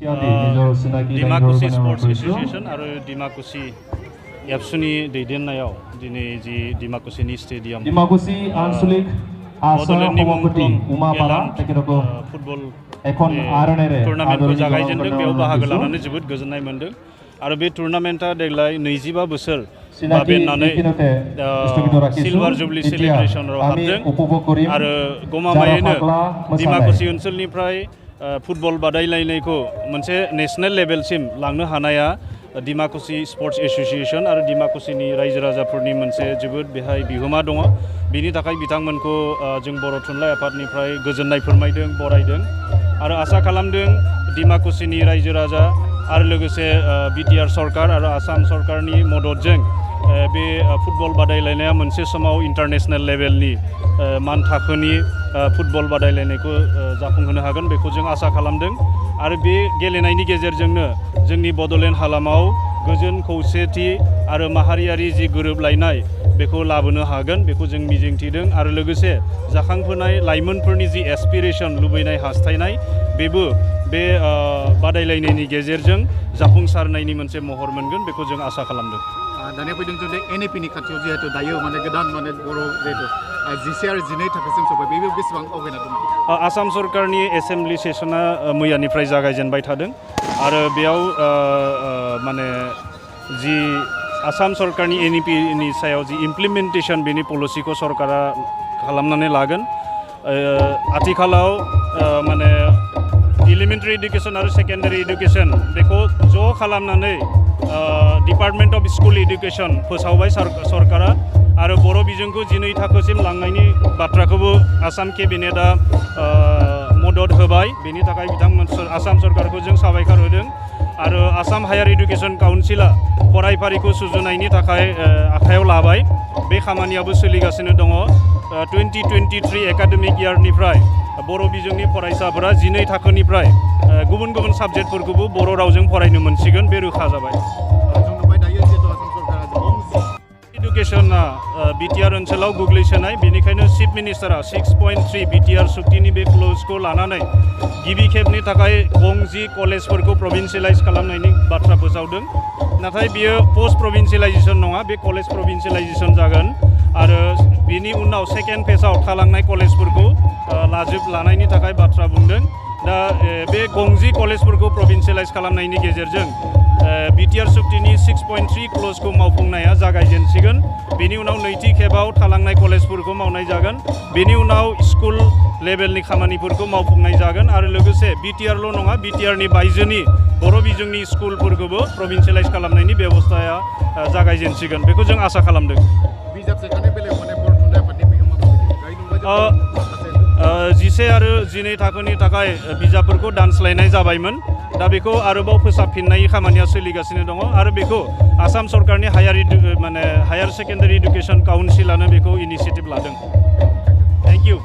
Dimakusi Sports Association आरो Dimakusi एबसुनि दैदेननायाव दिनै जि दिमाकुसिनि stadium Dimakusi Ansulik Asa Homopati Umapara Tekeroko football Ekon Aronere टुर्नामेन्टखौ जागायजेनदों बेयाव बाहागो लानानै जोबोद गोजोननाय मोनदों आरो बे टुर्नामेन्टआ देग्लाय 25 बोसोर बाबेननानै सिलभार जुबली सेलिब्रेशनाव हाबदों आरो गमामायैनो दिमाकुसि ओनसोलनिफ्राय फुटबल बादायलायनायखौ मोनसे नेशनेल लेभेलसिम लांनो हानाया दिमाकुसि स्पर्ट्स एसोसिएशन आरो दिमाकुसिनि रायजो राजाफोरनि मोनसे जोबोद बेहाय बिहोमा दङ बिनि थाखाय बिथांमोनखौ जों बर' थुनलाइ आफादनिफ्राय गोजोननाय फोरमायदों बरायदों आरो आसा खालामदों दिमाकुसिनि रायजो राजा आरो लोगोसे बिटिआर सरकार आरो आसाम सरकारनि मददजों बे फुटबल बादायलायनाया मोनसे समाव इन्टारनेशनेल लेभेलनि मान थाखोनि फुटबल बादायलायनायखौ जाफुंहोनो हागोन बेखौ जों आसा खालामदों आरो बे गेलेनायनि गेजेरजोंनो जोंनि बड'लेण्ड हालामाव गोजोन खौसेथि आरो माहारियारि जि गोरोबलायनाय बेखौ लाबोनो हागोन बेखौ जों मिजिंथिदों आरो लोगोसे जाखांफुनाय लाइमोनफोरनि जि एसपिरेशन लुबैनाय हास्थायनाय बेबो बे बादायलायनायनि गेजेरजों जाफुंसारनायनि मोनसे महर मोनगोन बेखौ जों आसा खालामदों दानिया फैदों जों एनएपिनि खाथियाव जिहेतु दायो माने गोदान माने बर' जिहेतु 10 आरो 12 थाखोसिम सफै बेबो बेसेबां आवगायना दं आसाम सरकारनि एसेम्बलि सेसना मैयानिफ्राय जागायजेनबाय थादों आरो बेयाव माने जि आसाम सरकारनि एनइपिनि सायाव जि इमप्लिमेन्टेसन बेनि पलिसिखौ सरकारा खालामनानै लागोन आथिखालाव माने एलिमेन्टारि इडुकेसन आरो सेकेन्डारि इडुकेसन बेखौ ज' खालामनानै डिपार्टमेन्ट अफ स्कुल इडुकेसन फोसावबाय सरकारा आरो बर' बिजोंखौ 12 थाखोसिम लांनायनि बाथ्राखौबो आसाम केबिनेटआ मदद होबाय बेनि थाखाय बिथांमोन आसाम सरकारखौ जों साबायखर होदों आरो आसाम हायार इडुकेसन काउन्सिला फरायफारिखौ सुजुनायनि थाखाय आखायाव लाबाय बे खामानियाबो सोलिगासिनो दङ 2023 एकाडेमिक इयारनिफ्राय बर' बिजोंनि फरायसाफोरा 12 थाखोनिफ्राय गुबुन गुबुन साबजेक्टफोरखौबो बर' रावजों फरायनो मोनसिगोन बे रोखा जाबाय एडुकेशना बिटिआर ओनसोलाव गोग्लैसोनाय बेनिखायनो चिफ मिनिस्टारा 6.3 बिटिआर सुक्तिनि बे क्ल'जखौ लानानै गिबि खेबनि थाखाय गंजि कलेजफोरखौ प्रभिन्सियेलाइज खालामनायनि बाथ्रा फोसावदों नाथाय बियो पोस्ट प्रभिन्सियेलाइजेसन नङा बे कलेज प्रभिन्सियेलाइजेसन जागोन आरो बिनि उनाव सेकेन्ड फेजआव थालांनाय कलेजफोरखौ लानायनि थाखाय बाथ्रा बुंदों दा बे गंजि कलेजफोरखौ प्रभिन्सियेलाइज खालामनायनि गेजेरजों बिटिआर सुक्तिनि 6.3 क्ल'जखौ मावफुंनाया जागायजेनसिगोन बेनि उनाव नैथि खेबाव थालांनाय कलेजफोरखौ मावनाय जागोन बेनि उनाव स्कुल लेभेलनि खामानिफोरखौ मावफुंनाय जागोन आरो लोगोसे बिटिआरल' नङा बिटिआरनि बायजोनि बर' बिजोंनि स्कुलफोरखौबो प्रभिन्सियेलाइज खालामनायनि बेबस्थाया जागायजेनसिगोन बेखौ जों आसा खालामदों बिजाब सेबखांनाय बेलायाव माने बर' थुनलाइ आफादनि बिहोमा माबायदि 10 आरो 12 थाखोनि थाखाय बिजाबफोरखौ दानस्लायनाय जाबायमोन दा बेखौ आरोबाव फोसाबफिननाय खामानिया सोलिगासिनो दङ आरो बेखौ आसाम सरकारनि हायार सेकेन्डारि इडुकेसन काउन्सिलानो बेखौ इनिशिएटिभ लादों थेंक इउ